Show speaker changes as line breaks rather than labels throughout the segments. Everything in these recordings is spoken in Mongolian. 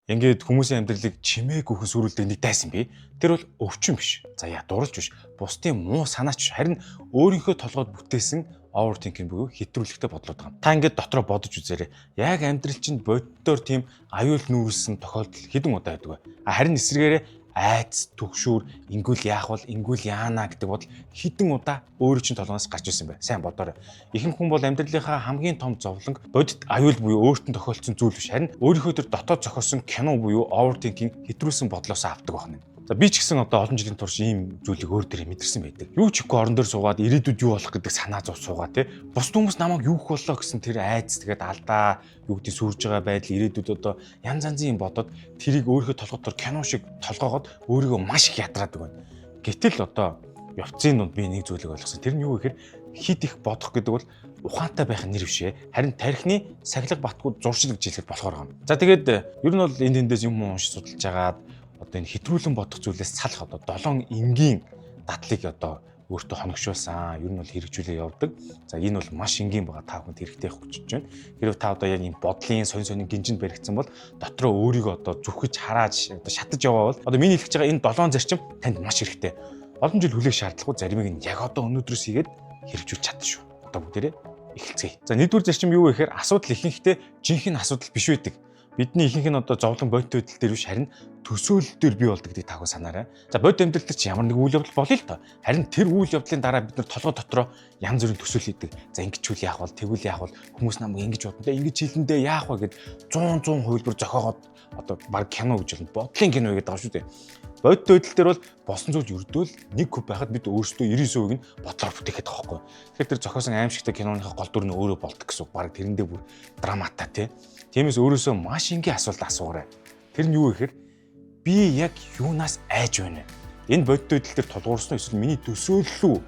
Ингээд хүмүүсийн амьдралыг чимээг үхэн сүрүүлдэг нэг дайсан бий. Тэр бол өвчин биш. За ядууралж биш. Бусдын муу санаач биш. Харин өөрийнхөө толгойд бүтээсэн overthinking буюу хэтрүүлэгтэй бодлоод байгаа юм. Та ингээд дотроо бодож үзээрэй. Яг амьдрал чинь боддоор тийм аюул нүүрлсэн тохиолдол хэдэн удаа байдаг вэ? Харин эсрэгээрээ айц, түгшүүр, ингүүл яах бол, ингүүл яана гэдэг бодол хэдэн удаа өөрөө чинь толгоноос гарч ирсэн бэ? Сайн бодоорой. Ихэнх хүн бол амьдралынхаа хамгийн том зовлонг бодит аюул буюу өөрт нь тохиолдсон зүйл биш. Харин өөрийнхөө тэр дотоод зохиосон кино буюу overthinking хэтрүүлсэн бодлоос авдаг байна. За, би ч гэсэн одоо олон жилийн турш ийм зүйлийг өөр дээрээ мэдэрсэн байдаг. Юу ч ихгүй орон дээр суугаад ирээдүйд юу болох гэдэг санаа зов суугаа тий. Бусд хүмүүс намайг юу их боллоо гэсэн тэр айц, тэгээд алдаа, юу гэдэг, сүрж байгаа байдал, ирээдүйд одоо янз янзын юм бодоод тэрийг өөрийнхөө толгой дотор кино шиг толгоогоод өөрийгөө маш их ядраадаг байна. Гэтэл одоо явцын дунд би нэг зүйлийг ойлгосон. Тэр нь юу гэхээр хит их бодох гэдэг бол ухаантай байх нэр биш ээ. Харин тархины сахилга батгүй зуршил гэж хэлэхэд болохоор юм. За, тэгээд ер нь бол энэ тэндээс юм уншиж судалж агаад одоо энэ хэтрүүлэн бодох зүйлээс салах одоо долоон энгийн дадлыг одоо өөртөө хоногшуулсан. Ер нь бол хэрэгжүүлээ явдаг. За, энэ бол маш энгийн байгаа, та бүхэнд хэрэгтэй явах гэж байна. Хэрвээ та одоо яг ийм бодлын сонь сонин гинжинд баригдсан бол дотроо өөрийгөө одоо зүхэж, харааж, одоо шатаж яваа бол одоо миний хэлж байгаа энэ долоон зарчим танд маш хэрэгтэй. Олон жил хүлээх шаардлагагүй, заримыг нь яг одоо өнөөдрөөс хийгээд хэрэгжүүлж чадна шүү. Одоо бүгдээрээ эхэлцгээе. За, нэгдүгээр зарчим юу вэ гэхээр асуудал ихэнхдээ жинхэнэ асуудал биш байдаг. Бидний ихэнх нь одоо зовлон бодит байдал дээр биш, харин төсөөлөл дээр бий болдог гэдгийг та бүхэн санаарай. За, бодит амьдрал дээр чи ямар нэг үйл явдал болъё л доо. Харин тэр үйл явдлын дараа бид нар толгой дотроо янз бүрийн төсөөл хийдэг. За, ингэчүүл яах бол, тэгвэл яах бол, хүмүүс намайг ингэж бодно те, ингэж хэлэндээ яах вэ гэд 100 100 хувилбар зохиогоод одоо баг кино гэж болно. Бодлын кино гэдэг байгаа шүү дээ. Бодит байдал дээр бол болсон зүйл ердөө л 1% байхад бид өөрсдөө 99%-ийг нь бодлоор бүтээхэд байгаа байхгүй. Тэгэхээр тэр зохиосон аимшигтай киноныхоо гол дүр нь өөрөө болдог гэсэн үг. Баг тэрэндээ бүр драматай тий. Тиймээс өөрөөсөө маш энгийн асуулт асуугаарай. Тэр нь юу гэхээр би яг юунаас айж байна вэ? Энэ бодит байдал дээр тулгуурсан уу эсвэл миний төсөөлөл үү?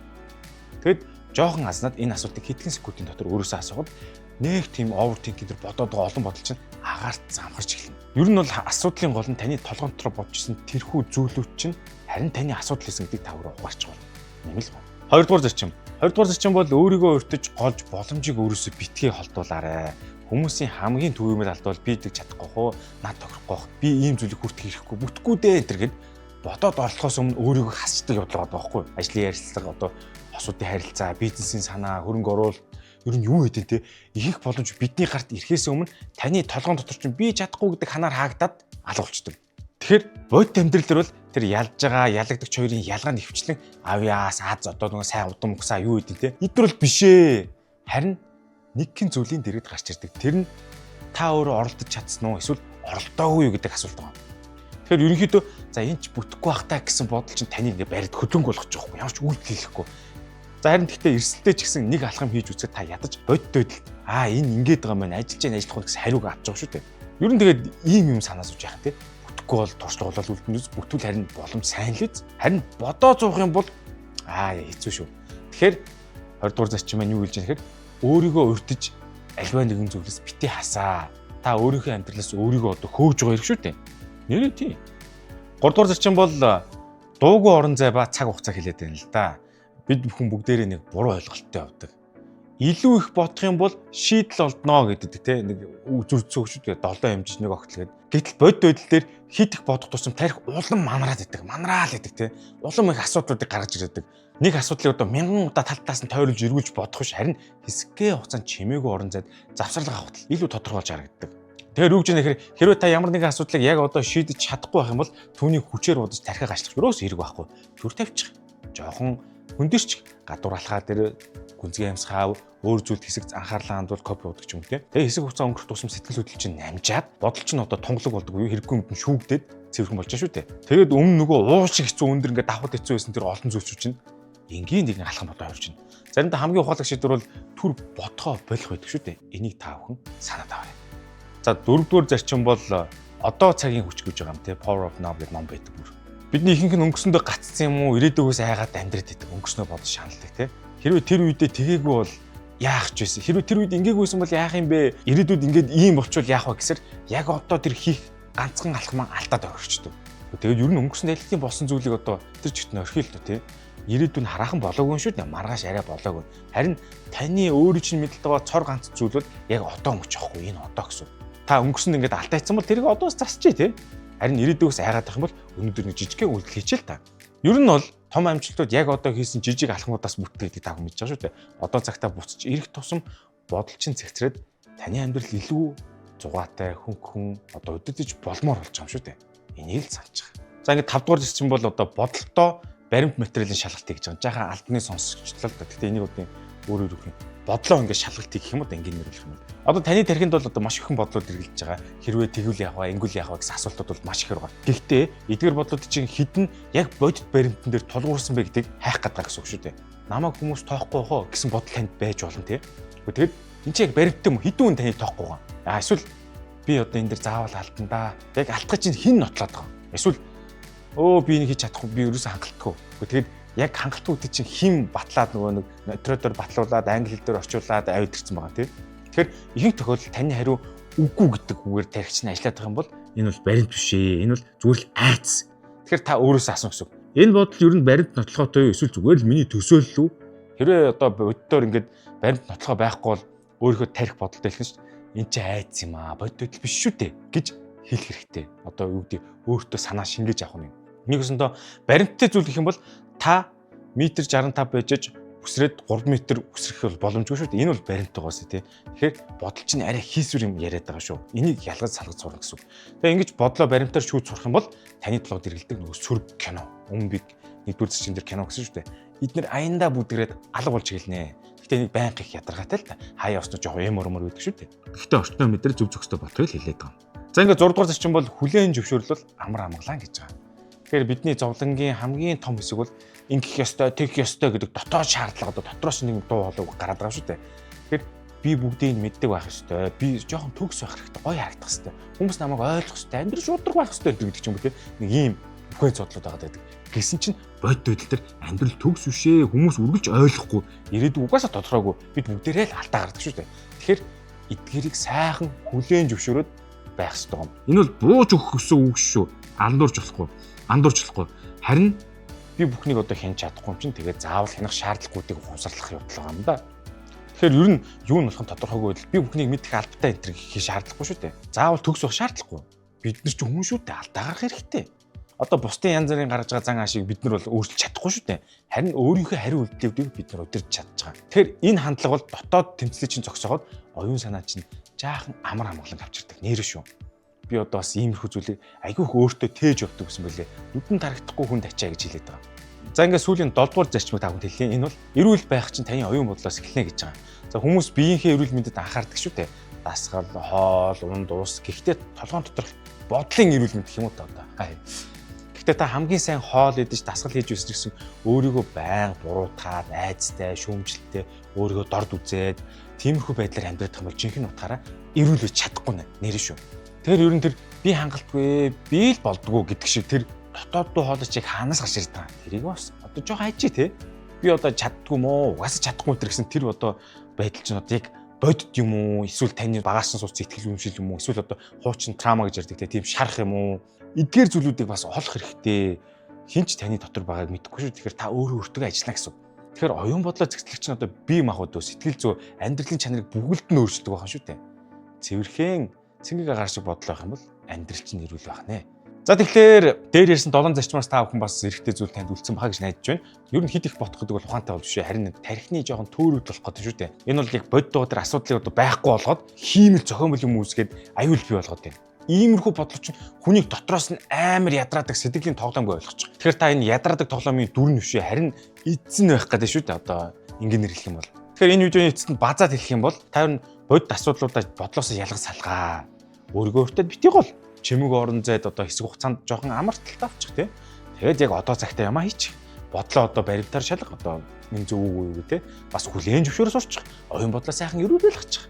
Тэгэд жоохон азнаад энэ асуултыг хэдхэн секундын дотор өөрөөсөө асуухад нэг тийм overthinking дээр бодоод байгаа олон бодол чинь агаарт замхарч эхэлнэ. Ер нь бол асуудлын гол нь таны толгойн дотор бодож исэн тэрхүү зүйлүүд чинь харин таны асуудал байсан гэдгийг та өөрөө ухаарч байна. Юм л байна. Хоёрдугаар зарчим. Хоёрдугаар зарчим бол өөрийгөө урьдаж голж боломжийг өөрөөсөө битгий холдуулаарай. Хүмүүсийн хамгийн түгээмэл алдаа бол би тэг чадахгүй хөө, над тохирохгүй бох, би ийм зүйлийг хүртэх хэрэггүй, бүтэхгүй дээ энэ төр гэд бодоод орлохоос өмнө өөрийгөө хасчдаг явдал байгаа байхгүй. Ажлын ярилцлага, одоо хосуудын харилцаа, бизнесийн санаа, хөрөнгө оруулалт, ер нь юу гэдэг те, ихэнх боломж бидний гарт ирэхээс өмнө таны толгойн дотор чинь би чадахгүй гэдэг ханаар хаагдаад алга болчдөг. Тэгэхээр бодит амьдрал дээр бол тэр ялж байгаа ялагдагч хоёрын ялгаа нь ихвчлэн авьяас, аз, одоо нөгөө сайн удам угсаа, юу гэдэг те. Эдгээр бол биш ээ. Харин нэгэн зүйлийн дэргэд гарч ирдэг. Тэр нь та өөрөө оролдож чадсан уу эсвэл оролдоогүй юу гэдэг асуулт байгаа. Тэгэхээр ерөнхийдөө за энэ ч бүтэхгүй бах та гэсэн бодол чинь таныг ингээ бариад хөдөлгөөн болгож байгаа юм. Ямар ч үйлдэл хийхгүй. За, харин гэхдээ эрсдэлтэй ч гэсэн нэг алхам хийж үзэхэд та ядаж бодит байдалд аа, энэ ингэж байгаа маань ажиллаж яах ажиллах гэсэн хариуг авч байгаа шүү дээ. Ер нь тэгээд ийм юм санаа зовж яах те. Бүтэхгүй бол туршлага болол үлдэнэ, бүтвэл харин боломж сайн л үз. Харин бодоо зовх юм бол аа, хэцүү шүү. Тэгэхээр 20 дугаар зарчим маань юу хэлж байгаа гэхээр өөрийгөө урьдаж альва нэгэн зүйлээс битгий хасаа. Та өөрийнхөө амьдралаас өөрийгөө одоо хөөж байгаа хэрэг шүү дээ. Нэрээ тийм. 3 дугаар зарчим бол дуугүй орон зай ба цаг хугацаа хэлээд байна л да. Бид бүхэн бүгдээрээ нэг буруу ойлголттой явдаг. Илүү их бодох юм бол шийдэл олдноо гэдэг те, нэг зүрцэн шүү дээ. Долоо хэмжиж нэг огтл гэдэг. Гэтэл бодит байдал дээр хит их бодох тусам тархи улам манраад идэг. Манраал идэг те. Улам их асуудлуудыг гаргаж ирдэг. Нэг асуудлыг одоо мянган удаа тал талаас нь тойруулж эргүүлж бодох биш, харин хэсгээ хугацаанд чимээгүй орон зайд завсарлага авахд илүү тодорхой болж харагддаг. Тэгэхээр юу гэж нэхэр хэрвээ та ямар нэгэн асуудлыг яг одоо шийдэж чадахгүй байх юм бол түүнийг хүчээр удаж тархиаг ашиглах ерөөс хэрэг байхгүй. Түр тавьчих. Жохон хөндөрч гадуур алхаа дээр гүнзгий амьсгаа, өөр зүйлд хэсэг анхаарлаа хандуул, кофе уудаг ч юм те. Тэгээ хэсэг хугацаа өнгөрөх тусам сэтгэл хөдлөл чинь намжаад бодол чинь одоо тунгалаг болдог буюу хэрэггүй юмд нь шүүгдээд цэвэрхэн болж байгаа шүү дээ. Тэгээд өмнө нөгөө уул шиг хэцүү, өндөр ингээд давхад хэцүү байсан тэр олон зүйлсүүд чинь энгийн нэгэн алхам бодоо хорж байна. Заримдаа хамгийн ухаалаг шийдвэр бол түр бодхоо болох байдаг шүү дээ. Энийг та бүхэн санаад аваарай. За, дөрөвдүгээр зарчим бол одоо цагийн хүч гэж байгаа юм те. Power of Now гэдэг ном байдаг бүр. Бидний ихэнх нь өнгөрсөндөө гацсан юм уу, ирээдүгөөс айгаад амьдраад идэг. Өнгөрснөө бодож шаналдаг те. Хэрвээ тэр үедээ тгээгүй бол яах ч байсан. Хэрвээ тэр үед ингээгүй байсан бол яах юм бэ? Ирээдүйд ингээд ийм болчвол яах вэ гэсэр яг одоо тэр хийх ганцхан алхам алдаад орхичдөг. Тэгээд ер нь өнгөрсөн аль болсон зүйлийг одоо тэр чигт нь орхиё л доо тий. Ирээдүйн хараахан болоогүй юм шүү дээ. Маргааш арай болоогүй. Харин таны өөрийн чинь мэдэлд байгаа цор ганц зүйл бол яг одоо мөч аахгүй. Энэ одоо гэсэн. Та өнгөрсөнд ингээд алдаацсан бол тэрийг одоо бас засчих тий. Харин ирээдүйгээс айгаад байх юм бол өнөөдөр нэг жижигхэн үйлдэл хийчихэл та. Ер нь бол том амжилтууд яг одоо хийсэн жижиг алхмуудаас бүтдэг гэдэг та бүхэн мэдж байгаа шүү дээ. Одоо цагтаа буцаж ирэх тусам бодол чинь цэгцрээд таны амьдрал илүү зугаатай, хөнгөн одоо өдөртөж болмоор болж байгаа юм шүү дээ. Энийг л санаж байгаа. За ингээд 5 дугаар зэс чинь бол одоо бодолтоо баримт материалын шалгалт хийж байгаа. Жаахан албаны сонсогчлоо л да. Гэхдээ энийг одоо өөрөөр өгөх юм. Бодлоо ингээд шалгалт хийх юм уу да, ингээд нэрлэх юм. Одоо таны тархинд бол одоо маш ихэн бодлууд эргэлдэж байгаа. Хэрвээ тэгвэл яах вэ, ингэвэл яах вэ гэсэн асуултууд бол маш их байгаа. Гэхдээ эдгээр бодлууд чинь хэдэн яг бодит баримтан дээр тулгуурсан бэ гэдгийг хайх гэдэг гэсэн үг шүү дээ. Намайг хүмүүс тоохгүй хоо гэсэн бодол танд байж болно тий. Тэгэхээр энэ чинь яг баримттай юм хэдэн хүн таныг тоохгүй байгаа. А эсвэл би одоо энэ дэр заавал алдан да. Яг алтгах чинь хэн нотлоод байгаа. Эсвэл өө би энийг хийж чадахгүй, би ерөөсөө хангалтгүй. Тэгэхээр яг хангалтгүй гэдэг чинь хэн батлаад нөгөө нэг нотариусоор батлуулаад англи хэл дээр орчуулад авид ирсэн байгаа тий. Тэгэхээр ихэнх тохиолдолд таны хариу үгүй гэдэг үгээр тархич нь ажиллаад байгаа юм бол энэ бол баримт биш ээ. Энэ бол зүгээр л айц. Тэгэхээр та өөрөөсөө асуух гэсэн. Энэ бодол ер нь баримт нотлохотой юу эсвэл зүгээр л миний төсөөлөл үү? Хэрвээ одоо боддоор ингээд баримт нотлохоо байхгүй бол өөрийнхөө тарих бодолтой хэлэх нь шүү дээ. Энэ чинь айц юм аа. Бодит байдал биш шүү дээ гэж хэлэх хэрэгтэй. Одоо юу гэдэг өөртөө санаа шингээж авах юм. Нэг өсөндөө баримттай зүйл гэх юм бол та метр 65 байж үсрээд 3 м үсрэх бол боломжгүй шүү дээ. Энэ бол баримт байгаас тий. Тэгэхээр бодол чинь арай хийсвэр юм яриад байгаа шүү. Энийг ялгаж салгаж сурна гэсэн үг. Тэгээ ингэж бодлоо баримтаар шүүж сурах юм бол таны толгойд эргэлдэг нөгөө сөрөг кино. Өмнө би нэгдүгээр зочин дээр кино гэсэн шүү дээ. Эднэр аяндаа бүдгрээд алга болж гэлнэ. Гэхдээ энийг байнга их ядаргаатай л та. Хаяа явснаа жоохон эм ормор байдаг шүү дээ. Гэхдээ орчноо мэдрээ зөв зохистой бодохыг л хэлээд байгаа юм. За ингээд 6 дугаар зочин бол хүлээн зөвшөөрлөл амар амгалан гэж байгаа. Тэгэхээр бидний зовлонгийн хамгийн том хэсэг бол ингэх ёстой, тэгэх ёстой гэдэг дотоод шаардлага одоо дотроос нэг дуу хоолой гараад байгаа шүү дээ. Тэгэхээр би бүгдийг мэддэг байх ёстой. Би жоохон төгс байх хэрэгтэй, гоё харагдах ёстой. Хүмүүс намайг ойлгох ёстой, амьдрал шударга байх ёстой гэдэг ч юм уу те. Нэг ийм бүхэн зодлоод байгаа гэдэг. Гэсэн чинь бодит байдал дээр амьдрал төгс биш ээ. Хүмүүс үргэлж ойлгохгүй, ирээдүй угаасаа тодорхойгүй. Бид бүгдээрээ л алдаа гаргадаг шүү дээ. Тэгэхээр эдгээрийг сайхан хүлээн зөвшөөрөөд байх ёстой юм. Энэ бол бууж өгөх гэсэн үг шүү. Андуурч болохгүй. Андуурч болохгүй. Харин би бүхнийг одоо хянч чадахгүй юм чинь тэгээд заавал хянах шаардлагагүйдийг ухамсарлах явдал байгаа юм да. Тэгэхээр ер нь юу нь болох нь тодорхойгүй байдал би бүхнийг мэдэх албатай энэ төр гэх шаардлагагүй шүү дээ. Заавал төгс байх шаардлагагүй. Бид нар ч хүн шүү дээ. Алдаа гарах хэрэгтэй. Одоо бусдын янз бүрийн гаргаж байгаа зан аашийг бид нар бол өөрчилж чадахгүй шүү дээ. Харин өөрийнхөө хариу үйлдэлүүдийг бид нар удирдах чадж байгаа. Тэгэхээр энэ хандлага бол дотоод тэмцлийг чинь зогсоогоод оюун санаа чинь жаахан амар амгалан авчирдаг нэр шүү. Би одоо бас иймэрхүү зүйлийг айгүй их өөртөө тээж явдаг гэсэн бэлээ. Нүдэн тарагдахгүй хүн тачаа гэж хэлээд байгаа. За ингээд сүүлийн 7 дугаар зарчмыг та бүхэнд хэлье. Энэ бол эрүүл байх чинь таны оюун бодлоос эхэлнэ гэж байгаа. За хүмүүс биеийнхээ эрүүл мэндэд анхаардаг шүү дээ. Дасгал, хоол, унд, ус. Гэхдээ толгоон доторх бодлын эрүүл мэнд гэх юм уу та одоо. Гэхдээ та хамгийн сайн хоол идэж дасгал хийж байсан гэсэн өөрийгөө байнга буруутгаад, айцтай, шүүмжлэлтэй, өөрийгөө дорд үзээд тиймэрхүү байдлаар амьдрах юм бол жинхэнэ утгаараа эрүүл байж чадахгүй нэр шүү. Тэгэхээр ер нь тэр би хангалтгүй, би л болдгоо гэдэг шиг тэр дотоод дуу хоолой чиг хаанаас гарч ирж байгаа. Тэрийг бас одоо жоох хайчи те. Би одоо чаддгүй мó, угаасаа чадахгүй тэр гэсэн тэр одоо байдал чинь одоо яг бодит юм уу? Эсвэл таны багаас нь сууц итгэл үнэмшил юм уу? Эсвэл одоо хуучин трама гэж ярьдаг те, тийм шарах юм уу? Эдгээр зүйлүүдийг бас олох хэрэгтэй. Хинч таны дотор байгааг мэдэхгүй шүү. Тэгэхээр та өөрөө өөртөө ажиллана гэсэн. Тэгэхээр оюун бодлоо зэгцлэх чинь одоо бие махбод, сэтгэл зүй, амьдралын чанарыг бүгд нь өөрчилдөг байх шүү дээ. Цэвэрхэн цэнгэг агаар шиг бодлоо байх юм бол амьдрал чинь эрүүл байх нэ. За тэгэхээр дээр ярьсан 7 зарчмаас та бүхэн бас эргэтэй зүйл танд үлдсэн баха гэж найдаж байна. Ер нь хэд их бодох гэдэг бол ухаантай болж биш. Харин тархины жоохон төөрөгдөл болох гэдэг шүү дээ. Энэ бол яг бодит байгаа тэр асуудлыг одоо байхгүй болгоод хиймэл зохиомл юм үүсгээд аюул бий болгоод байна. Иймэрхүү бодлоо чинь хүнийг дотроос нь амар ядраадаг сэтгэлийн тоглоомгүй ойлгочих. Тэгэхээр та энэ ядраадаг тоглоомын дүр нь биш, харин эзэн байх гэдэг шүү дээ. Одоо ингэн нэрлэх юм бол. Тэгэхээр энэ видеоны эцэст нь базаад хэлэх юм бол та ер нь бодит асуудлуудаа бодлоосоо ялгаж салгаа. Өөрийгөө өөртөө битгий гол чимэг орон зайд одоо хэсэг хугацаанд жоохон амарталтай авчих тий. Тэгээд яг одоо цагтаа ямаа хийчих. Бодлоо одоо баримтаар шалга, одоо нэг зөв үгүй юу тий. Бас хүлээн зөвшөөрөө сурчих. Оюун бодлоо сайхан эрүүл болгочих.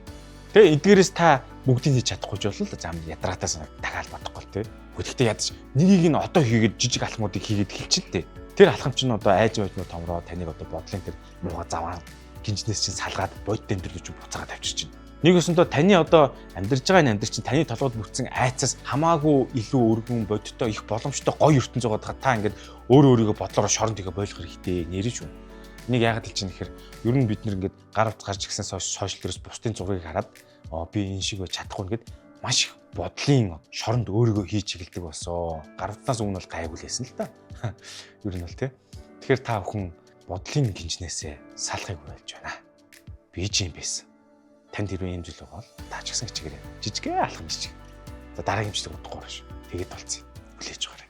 Тэгээ эдгээрээс та бүгдийг хийж чадахгүй ч болно л зам ядраатай санаг дахиад бодохгүй тий. Гэхдээ ядаж нэгийг нь одоо хийгээд жижиг алхмуудыг хийгээд эхэлчихэл тээ. Тэр алхам чинь одоо айж байжмуу томроо таныг одоо бодлын тэр мууга заваан гинжнээс чинь салгаад бодит амьдрал рүү буцаагаад авчирч байна. Нэг өсөндөө таны одоо амьдарч байгаа энэ амьдрал чинь таны толгойд бүтсэн айцаас хамаагүй илүү өргөн, бодиттой, их боломжтой гоё ертөнц байгаа. Та ингээд өөрөө өөрийгөө бодлороо шорон тгээ болох хэрэгтэй нэрэж шүү. Энийг яагаад хэлж байгаа нэхэр ер нь бид нэр ингээд гар утас гарч ирсэн сошиал дээрээс бусдын зургийг хараад би энэ шиг байж чадахгүй гэд маш их Бодлын шоронд өөрийгөө хийж эхэлдэг болсон. Гарвтнаас өмнө бол гайгүй л байсан л та. Ер нь бол тий. Тэгэхээр та бүхэн бодлын гинжнээсээ салахыг уриалж байна. Би ч юм байсан. Танд хэрвээ ийм зүйл байгаа бол та ч гэсэн хичээгээрэй. Жижигхэн алхам жижиг. За, дараагийн бичлэг удахгүй шүү. Тэгээд болцъё. Хүлээж аваарай.